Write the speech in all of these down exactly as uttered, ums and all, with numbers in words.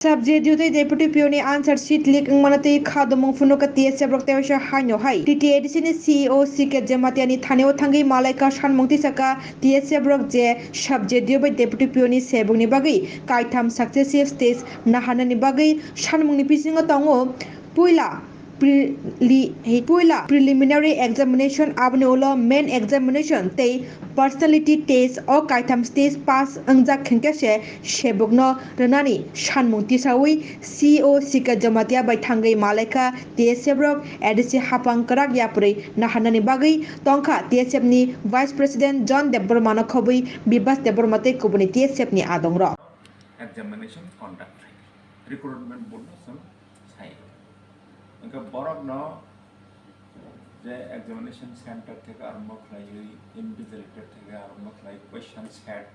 Sub J D O tei Deputy P O ni answer sheet leak wngmano tei kha domung phunukha T S F rok tei waisa haino hai. T T A D C ni C E O C K Jamatia ni thani o thangwi malaikha sanmung tisakha T S F rok je Sub J D O bai Deputy P O ni sebokni bagwi kaitham successive stage naharnani bagwi sanmungni bisingo tongo puila preli-, puila preliminary examination, aboni ulo main examination tei personality test o kaitham stage pass wngjak hinkhe se sebokno rwnani sanmung tisawi C E O C K Jamatia bai thangwi malaikha T S F rok A D C hapang kwrak yapri naharnani bagwi tongkha T S F ni Vice President John Debbarma no khobwi Bibas Debbarma tei kubuni T S F ni adongrok. Examination conduct khai recruitment board no chwng sai. Hwnkhe borokno je examination center theke arombo khlaiwi, invigilator theke arombo khlai, question set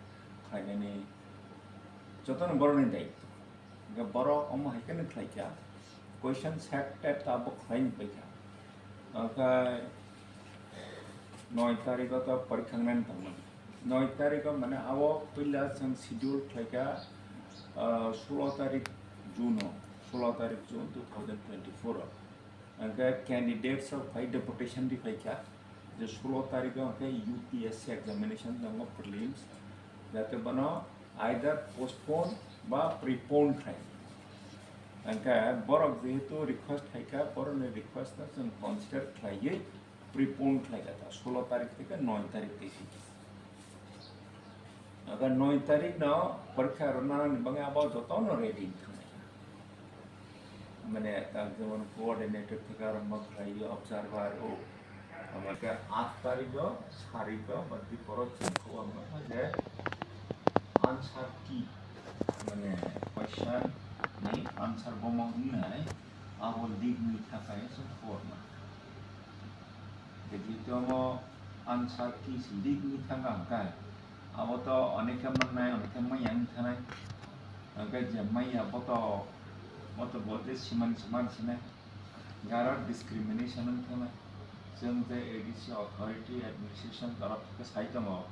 khlainani jotono borokni daitw. Hwnkhe borok omo hai kheno khlaikha, question set tet abo khlaini paikha. Hwnkhe noi tarikho to porikha wngnani tongmani. Noi tarikho mane abo puila chwng schedule khlaikha, ah, sulo tarik June o, sulo tarik June two thousand twenty-four o. Hwnkhe candidates rok phai deputation riphaikha je sulo tarikho hwnkhe U P S C examination tongo prelims, jate bono either postpone ba prepone khai. Hwnkhe borok jehetu request khaikha, borokni request no chwng consider khlaiwi prepone khlaikha ta sulo tarik theke noi tarik twi sidi. Aga noi tarik no porikha rwnani bagwi abo jotono ready wngkha. Mane, ta jemon coordinator theke arombo khlaiwi, observer o. Amake aat tarik o, sari o, ba di poro chwng khobor mankha je answer key, mane question ni answer bomo wngnai, abo leak ni thakai chwng khobor mankha. Jadi tomo answer key se leak ni thangkha hwnkhe, abo to onekhe mannai, onekhe manya wng thanai. Hwnkhe je manya boto, boto bo je siman siman sinai. Gara discrimination wng thanai. Chwng je A D C authority administration torof theke sai tongo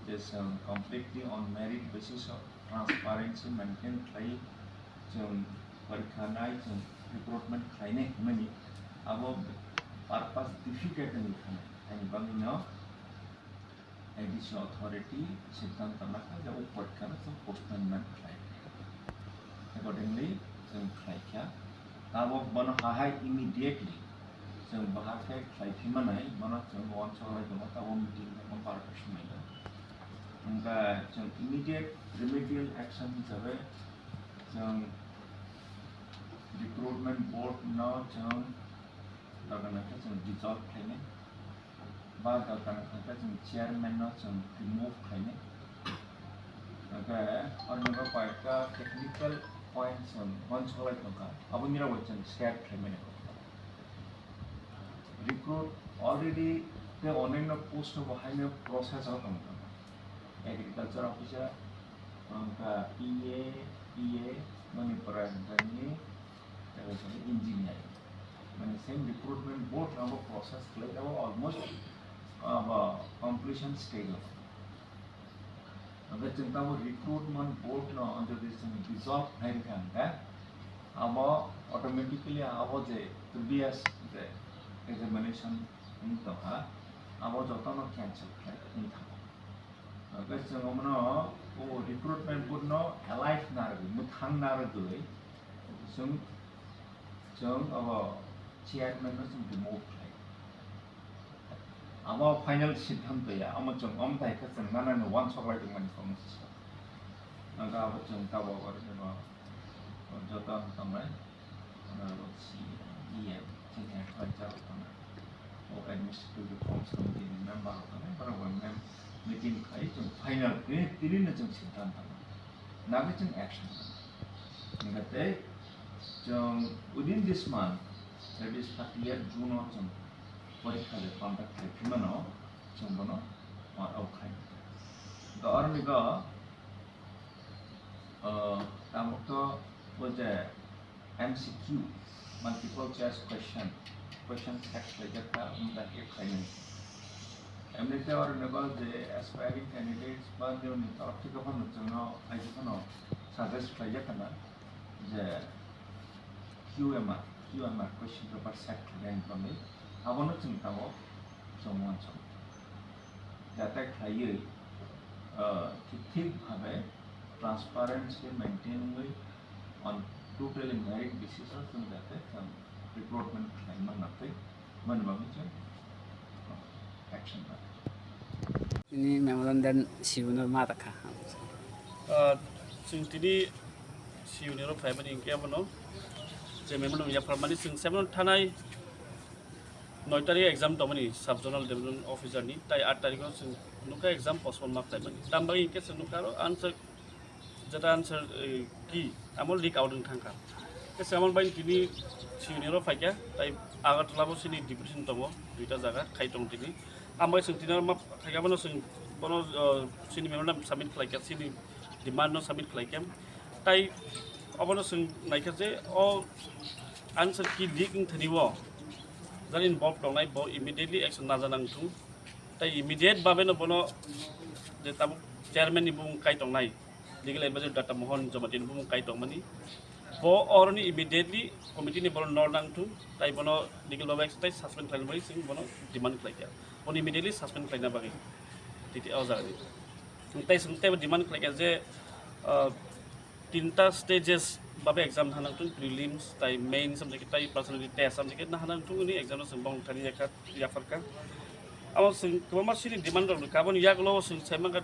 je chwng completely on merit basis o transparency maintain khlai chwng porikha nai, chwng recruitment khlainai hwnmani abo purpose defeated wngwi thanai. Ani bagwino A D C authority siddhanto nakha je o porikha no chwng postponement khlai. Accordingly, chwng khlai kha. Tabok bono hahai immediately chwng bahai khe khlai phi manai, bono chwng uansuk lai tongo, tabok meeting tongo, bar khe swmai no. Hwnkhe chwng immediate remedial action hisabe chwng recruitment board no chwng dogan khe chwng dissolve khlainai. Ba dogan khe chwng chairman no chwng remove khlainai. Hwnkhe oro nokha koyekta technical point chwng uansuk lai tongkha, abo nirok bai chwng share khlaimani. Recruit already tei onyaino post bo haino process o tongkha. Agriculture officer, wngkha E A, P A, mani pore wngkha nini, engineer. Mani same recruitment board abo process khlai abo almost abo completion stage o. Hwnkhe chwng tamo recruitment board no jodi chwng dissolve khlai rwkha hwnkhe, abo automatically abo je previous je examination wng tongkha, abo jotono cancel khlai wng thango. Hwnkhe chwng omono o recruitment board no alive narwgwi, mwthang narwgwi chwng, chwng abo chairman no chwng remove khlai. Abo final siddhanto ya, amo chwng omo tai khe chwng nanani uansuk lai tongmani tongmani se. Hwnkhe abo chwng tabok oro joto wng tongnai. Honorable C E M, chini advisor rok tongnai, o administrative reforms committee ni member rok tongnai, borok bai mem-, meeting khai chwng final tini, tini no chwng siddhanto nai, nagwi chwng action nai. Hwnkhe tei chwng within this month, that is thirtieth June o chwng porikha je conduct khai phi mano, chwng bono ma rok khai. To aroni go, ah, tabuk to bo je M C Q, multiple choice question, question set khlaijak kha, wng kha khe khainai. Emnite oro ni bo je aspiring candidates ba nini torof theke phano chwngno aiji phano suggest khlaijak khna. je Q M R, Q M R question paper set khlainai bagwi abono chwng tabuk chwng uansukha. Jate khlaiwi, ah, thik thik bhabe transparency maintain wngwi on totally merit basis o chwng jate chwng recruitment khlai manna twi mani bagwi chwng action la. Ini memorandum C E O no ma ta kha. Ah, chwng tini C E O ni oro phaimani hinkhe abono je memorandum yapharmani chwng seven thanai noi tarikh exam tongmani sub zonal development officer ni, tai aat tarikh o chwng nukha exam postpone ma khlaimani. Tamo bagwi hinkhe chwng nukha aro answer, jeta answer, eh, key amo leak out wng thangkha. Khe chwng amo bai tini C E O ni oro phaikha, tai Agartala bo chini deputation tongo, duita jaga khai tong tini. Amo bai chwng tini oro ma phaikha, bono chwng bono, eh, chini memorandum submit khlaikha, chini demand no submit khlaikha. Tai obono chwng naikha je o answer key leak wng thani o jani involved tongnai bo immediately action naja nang thung. Tai immediate babe no bono je tabuk chairman ni bumung kai tongnai, legal advisor Doctor Mohan Jamatia ni bumung kai tongmani, bo oroni immediately committee ni bono nor nang thung, tai bono legal babe action tai suspend khlaina bagwi chwng bono demand khlaikha, bono immediately suspend khlaina bagwi titi o jaga ni. Tai chwng teibo demand khlaikha je, ah, tinta stages babe exam naha nang thung, prelims tai mains, amtike tai personality test, amtike naha nang thung hwnwi exam no chwng bong thani yakha yapharkha. Amo chwng kwbangma sini demand rok rwkha, aboni yagulo chwng sai mankha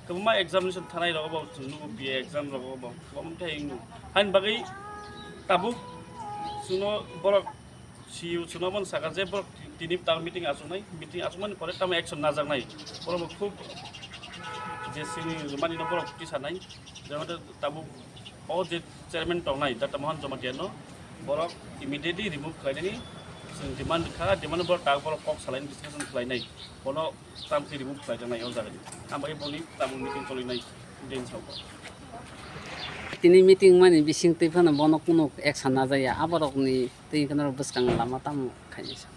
kwbangma examination thanai rok bo chwng nugo, B A exam rok bo kwbangma khe wngno. Haini bagwi tabuk chwngno borok C E O chwngno omono sakha je borok tini ta meeting achuknai, meeting achukmani pore tamo action najaknai, borok bo khub je sini rwmani no borok tisanai, jemon tabuk o je chairman tongnai Doctor Mohan Jamatia no borok immediately remove khlainani chwng demand kha, demand borok tak borok kok salaini discussion khlainai, bono tamkhe remove khlaijaknai o jagani, ang bai boni tabuk meeting cholinai din sao. Tini meeting mani bising twi phano bono kunu action najaya, aborokni twi phano bwskang lama tamo khainai sa.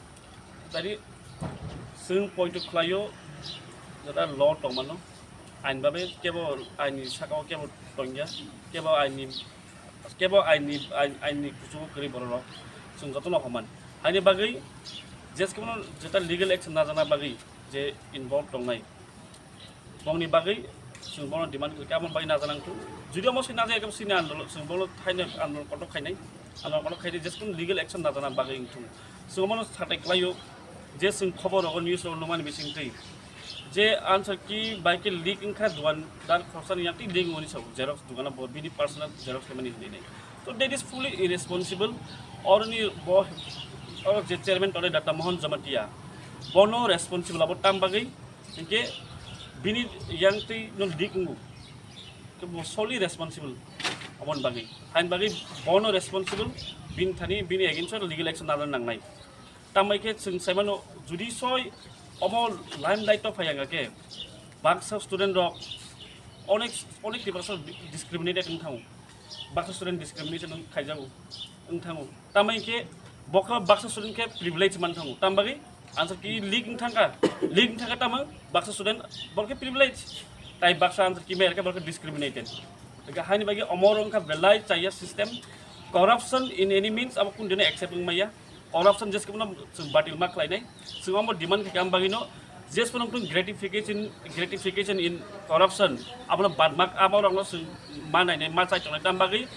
Tari chwng poito khlaio, jata law tongmano, ain babe kebo aini sakao kebo tongya, kebo aini, kebo aini, ain-, aini kuchugo kwrwi bororok chwng jotono homan. Haini bagwi jeskebono jeta legal action najana bagwi je involved tongnai, bongni bagwi chwng bono demand khlaikha, aboni bagwi najanang thung. Jodi omo se najaya khe sini andolon, chwng bono thaino andolon kotor khainai, andolon kotor khainai, jeskebono legal action najana bagwi wng thung. Chwng bono satai klaio je chwng khobor rogo, news rogo nukmani bisingtwi je answer key bai khe leak wngkha, dukandar khoroksa ni yakti leak wngmani sao, xerox dukano bo bini personal xerox khaimani hinwi nai. So that is fully irresponsible. Oroni bo, oro je chairman tongnai Doctor Mohan Jamatia, bono responsible abo tam bagwi, hinkhe bini yang twi no leak wngo, khe bo solely responsible aboni bagwi, haini bagwi bono responsible, bini thani bini against o legal action nana nangnai. Tambai khe chwng saimano, judi soi omo limelight o phai ang khe baksa student rok onek, onek tiprasa discriminated wng thango, baksa student discrimination wng khaijago, wng thango. Tambai khe bokha baksa student khe privilege man thango, tam bagwi answer key leak wng thangkha, leak wng thangkha tamo baksa student borok khe privilege, tai baksa answer key mai khe borok khe discriminated. Haini bagwi omo wngkha belai chaya system, corruption in any means abo kundino accept wng maya. Corruption jeskebono chwng batil ma khlainai. Chwng omo demand khaikha, am bagwino jeskebono wngthung gratification, gratification in corruption, abono badma, abo rokno chwng ma nainai, ma chai tongnai. Tam bagwi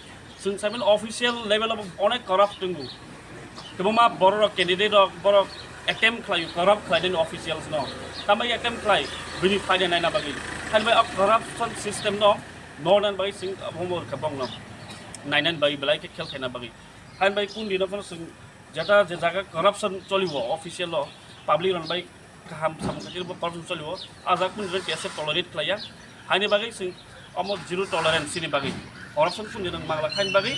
chwng saimano official level o onek corrupt tongo. Kwbangma borok rok, candidate rok, borok attempt khlaio corrupt khlainani officials no. Tam bagwi attempt khlai bini phaina naina bagwi. Haini bagwi o corruption system no nornan bagwi chwng omo rwkha bongno nainani bagwi belai khe khel khaina bagwi. Haini bagwi kundino phano chwng jeta je jaga corruption choliwo official o, public rok bai kaham samung khatir bo corruption choliwo, a jaga kundino K S F tolerate khlaiya. Haini bagwi chwng omo zero tolerance ni bagwi, corruption kundino mangla khaini bagwi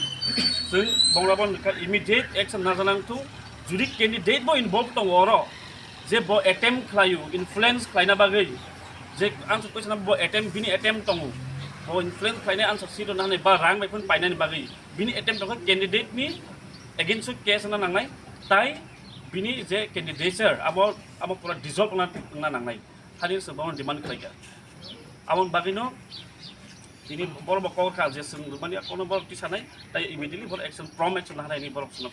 chwng bongrabo immediate action najanang thung. Judi candidate bo involved tongo oro, je bo attempt khlaio influence khlaina bagwi, je answer question bo attempt, bini attempt tongo, bo influence khlainai answer sheet rwna hinwi ba rang bai phano painani bagwi, bini attempt tongkha candidate ni against o case wngna nangnai, tai bini je candidature abo, abo pura dissolve wngna, wngna nangnai, hani se bono demand khlaikha. Aboni bagwino Tini borok bo kok kha je chwng rwmani kono borok tisanai, tai immediately borok action, prompt action hanai ni borok chwngno